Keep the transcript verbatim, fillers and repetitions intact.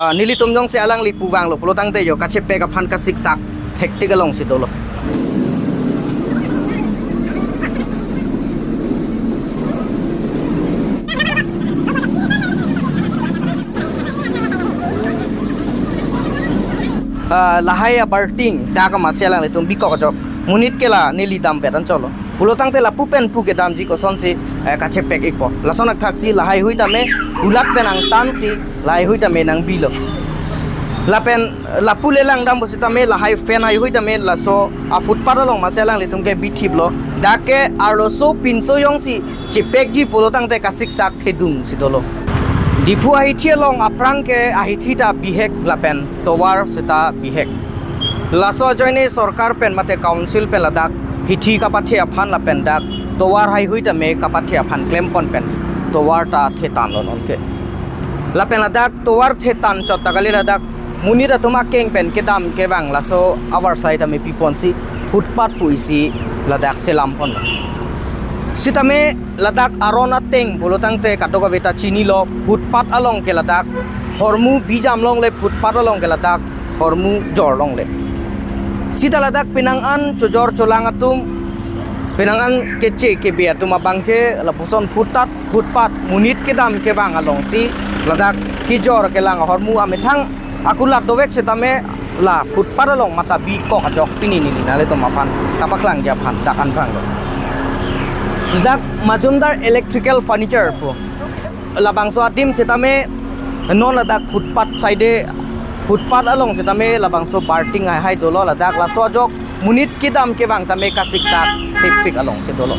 Ah, nelitum jongsi alangli pu vanglo pulo tangte jo kachepek aphan kasiksak thektik alongsi dolo. Ah, lahai abarting dak amatsi alanglitum bikok ajok. Monit ke la neli damvet anchotlo. Pulo tangte lapu pen pu kedamji kosonsi, eh, kachepek-ikpo. Lason athaksi lahaihui tame ulat pen angtansi lahaihui tame nangbilo. Lapen lapu le langdam pusitame lahai fan haihui tame laso a-footpath along amatsi alanglitum ke bithiplo. Dak ke arloso pinso jongsi chepekji pulo tangte kasiksak thedungsi dolo. Diphu ahithi along aphrang ke ahithi ta bihek lapen tovar seta bihek. Laso ajoine sorkar pen mate council pen ladak hithi kapathe aphan lapen dak tovar haihui tame kapathe aphan klempon pen tovar ta thetanlo nonke. Lapen ladak tovar thetan chot ta kali, ladak monit atum akeng pen kedam kevang laso avarsai tame piponsi footpath pu isi ladak selamponlo. Sitame ladak aron ateng pulo tangte kadokave ta chinilo, footpath along ke ladak hormu bijam longle, footpath along ke ladak hormu jor longle. Sita ladak penang an chojor cholang atum, penang an keche kebe atum abang ke lapuson footpath, footpath monit kedam kevang alongsi ladak kejor kelang ahormu amethang akulat dovek sitame la footpath along mata bikok ajok pini neli nanglitum aphan kapaklangji aphan dak anprang lo. Dak Majumdar Electrical Furniture pu labangso adim sitame non ladak footpath side, footpath along sitame labangso barting haihai dolo, ladak laso ajok monit kedam kevang tame kasiksak thekpik alongsi dolo.